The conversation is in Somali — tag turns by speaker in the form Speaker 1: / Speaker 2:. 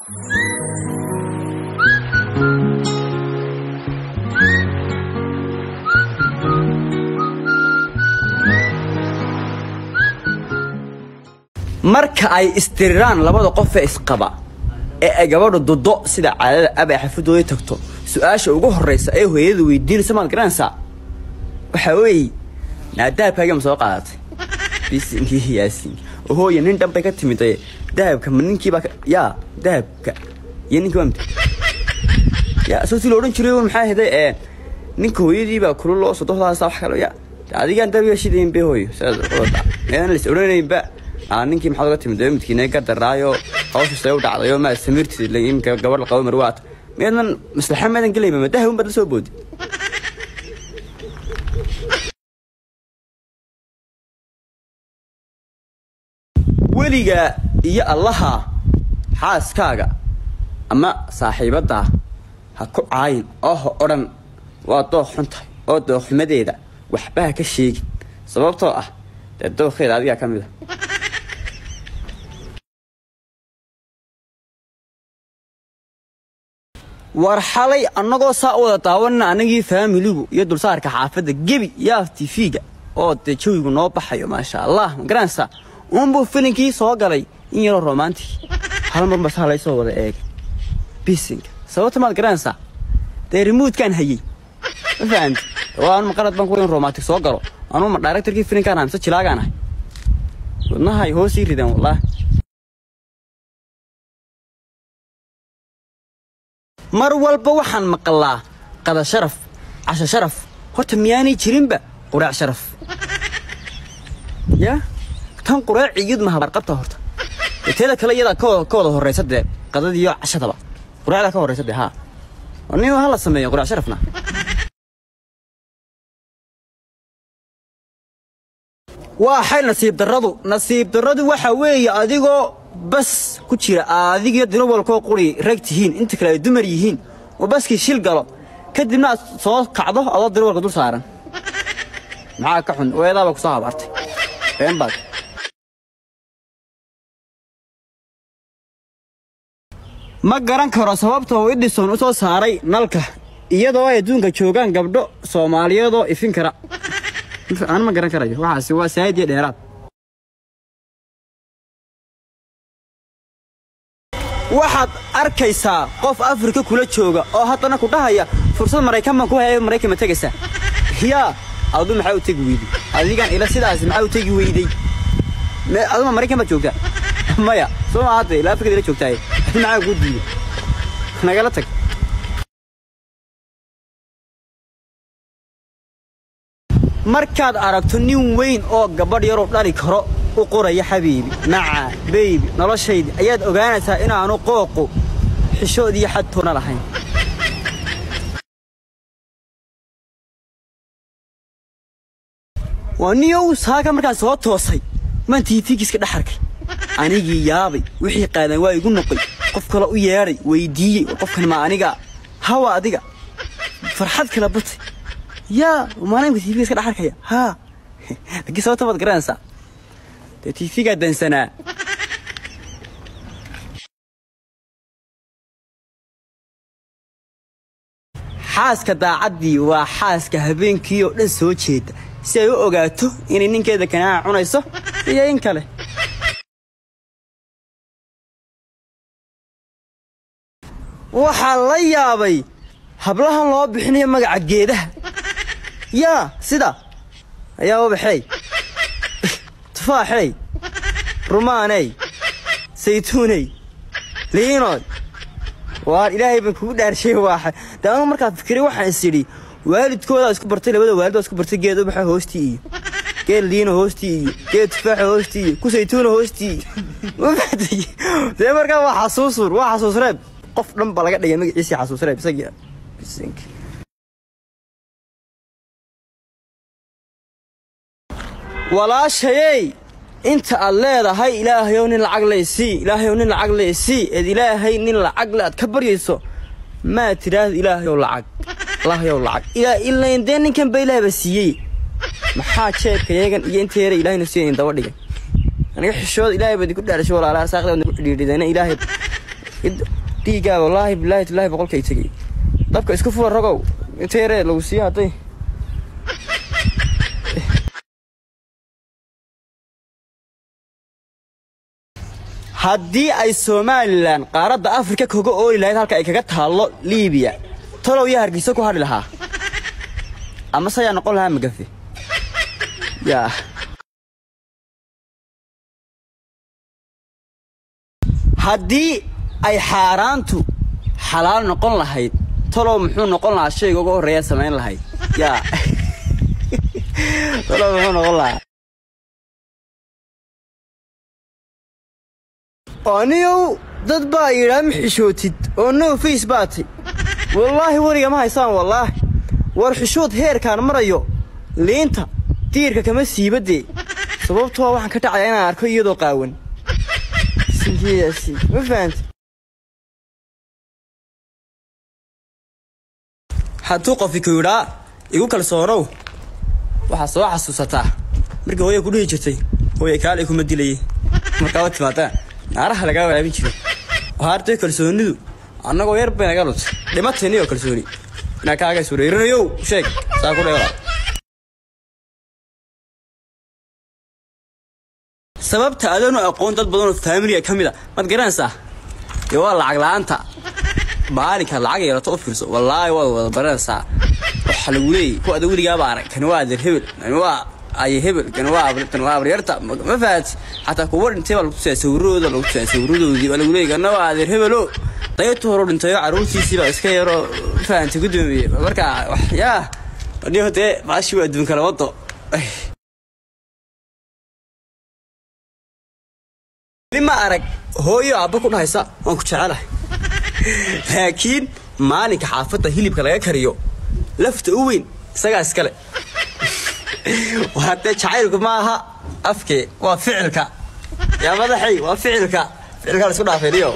Speaker 1: Marka ay istiriraan labada qof ee isqaba ee ay gabadhu dudo sida caadada ab ay xafadoodii tagto, su-aasha ugu horreysa ee hooyadu weydiinaysa maad garanaysaa waxaa weeye, naa dahabkaaga ma soo qaadatay? Bisinkii yaasiinki oo hooya nin dhan bay ka timid ee dahabka ma ninkii baa yaa dahabka iyo ninkii waa mid yaa soo si la odhan jiray maxaa ahayd ee ninka hooyadii baa kulul oo sodohdaasa wax kale yaa adigaan dabiga shidayn bay hooyo sidaas meedan la is odhanaynba. Ninkii maxaad uga timid midkiina gardaraayo hawsha see u dhacdayo ma samiirtid iminka gabadh la qabo marwaat meedan maslaxa meedan gelayba ma dahab unbaad la soo boodi. Weliga iyo allaha xaaskaaga ama saaxiibaddaa ha ku caayin oo ha odhan waa dooq xun tahay oo dooqxumadeeda waxba ha ka sheegin, sababtoo ah dee dooqeeda adigaa ka mid a. War xalay annagoo saa u wada daawanna anagii faamiligu iyo dulsaarka xaafadda gebi yaaf tv-ga oo dee jawigu noo baxayo maasha allah ma garanaysaa, uunbuu filinkii soo galay in yaroo romantic hal mar basaa laysoo wada eegay bisinka. Sababta maad garanaysaa? Dee remote-kaan hayey ma fahamti, waa anu maqalad baan ku in romantic soo galo, anuu ma directorkii filinkaan ahay mise jilaagaan ahay? Wadnahay hoos ii rideen wallahi. Mar walba waxaan maqlaa qada sharaf, casho sharaf, horta miyaanay jirinba quraac sharaf? Ya tan quraac iyad ma habarqabta horta, teeda kale iyadaa ka wada horreysa dee qadadiiyo cashadaba quraacdaa ka horreysa dee. Haa nin ha la sameeyo quraac sharafna. Waa xay nasiib darradu? Nasiib darradu waxa weeye adigoo bas ku jira adigiyo dirowalkoo quri rag tihiin, inta kale ay dumar yihiin, oo baskii shil galo, kadibna aad soo kacdo adoo dirowalka dul saaran. Maxaa ka xun? Weedaaba ku soo habaartay been baad. Ma garan karo sababta uu Edison u soo saaray nalka iyadoo ay adduunka joogaan gabdho Soomaaliyeedoo ifin kara. Aan ma garan karayo, waxaasi waa saayid iyo dheeraad. Waxaad arkaysaa qof Afrika kula jooga oo haddana ku dhahaya fursad Maraykan baan ku hayay, Maraykan ma tegaysaa? Yaa adu maxaa u tegi weyday? Adigan ila sidaas maxaa u tegi weyday? Aduma Maraykan baad joogtaa? Maya soo ma hadda ila Afrika ila joogtaay, maxaa kuu diiday? Nagala tag. Markaad aragto nin weyn oo gabadh yaroo dhali karo u qoraya xabiibi, maca beybi, noloshaydi, ayaad ogaanaysaa inaanu qooqu xishood iyo xadtoona lahayn. Waa niyow saaka markaan soo toosay maan tv-giiska dhex arkay, anigii yaabay, wixii qaadan waa igu noqay, qof kale u yeedhay weydiiyey, war qofkan ma aniga? Hawa adiga farxad kala batay yaa maalinka tv iska dhex arkaya. Haa laakiin sababta baad garanaysaa, dee tv-gaa dansanaa. Xaaska daacaddii waa xaaska habeenkii oo dhan soo jeeda si ay u ogaato inay ninkeeda kanaaca cunayso iyo in kale. Waxaa la yaabay hablahan loo bixinayo magaca geedaha, yaa sida ayaa ubaxey, tufaaxey, rumaaney, saytuuney, liinoy. Waar ilaahay baan kugu dhaarshay, waaxa dee anugu markaa fikiray waxaan is idhi waalidkoodaa isku bartay, labada waalid baa isku bartay geed ubaxa hoostii iyo geed liino hoostii iyo geed tufaaxa hoostii iyo ku saytuuna hoostii iyo ma fahtay? Dee markaa waa xasuusur, waa xasuus reeb, qof dhan baa laga dhigay magaciisii xasuus reeb isagii bisinka. Walaashayey, inta aad leedahay ilaahayow nin lacag le isii, ilaahayow nin lacag le isii, eed ilaahay nin lacag le aad ka baryayso, maa tidhaahdo ilaahayow lacag, ilaahayow lacag ilaa ilayn dee ninkan ba ilaahba siiyey. Maxaa jeebka yagan iyo inta yara ilaahayna siiya idin daba dhigay? Aniga xishood, ilaahay baa idinku dhaarshay walaalaha, saaqda idinku cidhiidhidayna ilaahay Dhiiggaa wallaahi bilaahi tilaahi boqolkay tegey. Dabka isku fura rogow, inta yaree lagu siiyo hadday. Haddii ay Somalilan qaaradda Afrika kaga ooli lahayd halka ay kaga taallo Liibiya, talow yaa Hargeysa ku hadhi lahaa amase yaa noqon lahaa magafe yaa? Haddii ay xaaraantu xalaal noqon lahayd, talow muxuu noqon lahaa shayga uga horreeya samayn lahayd yaa? Talow muxuu noqon lahaa? Aniyow dad baa yidhaa ma xishootid oo no face baa tay. Wallaahi weliga ma haysaan, wallaahi war xishood heerkaan marayo liinta diirka kama siibadee, sababtoo waxaan ka dhacayaa inaan arko iyadoo qaawan. Sinkeedaasi ma fahanti. Hadduu qofi ku yidhaa igu kalsoonow, waxaa soo xasuusataa markii hooya ku dhihi jirtay hooya kaalay kuma dilayay, markaa wa timaadaa naaraha lagaa waraabin jiray. Waxaartay kalsoonidu annagoo yar bay naga luntay, dhimatayniyo kalsooni inaa kaaga iswareerinayow sheeg saa ku dheeraa. Sababta adoonu aqoon dad badan oo faamiliga ka mid a maad garanaysaa? Dee waa lacag la-aanta. Maalinka lacag yeelato u fiirso, wallaahi waad wada baranaysaa. Waxaa lagu leeyay kuwa ada weligaaba arag, kani waa adeer hebel, kani waa aye hebel, kani waa kan waa abaryarta, ma fahanti? Xataa kuwa dhintay baa lagu tusayaa sawirahooda, lagu tusayaa sawiradoodii baa lagu leeyay kana waa adeer hebelo, dayatu horu dhintayo carruurtiisii baa iska yaroo, ma fahanti gudoomiye? Marka wax yaa niyo dee baashi waa adduunka la wado. Ma arag hooyo aabba ku dhahaysa waan ku jecelahay, laakiin maalinka xaafadda hilibka laga kariyo lafta u weyn isagaa iskale. Waa dee jacaylku ma aha afkee, waa ficilka yaa madaxay, waa ficilka, ficilkaa la isku dhaafay niyo.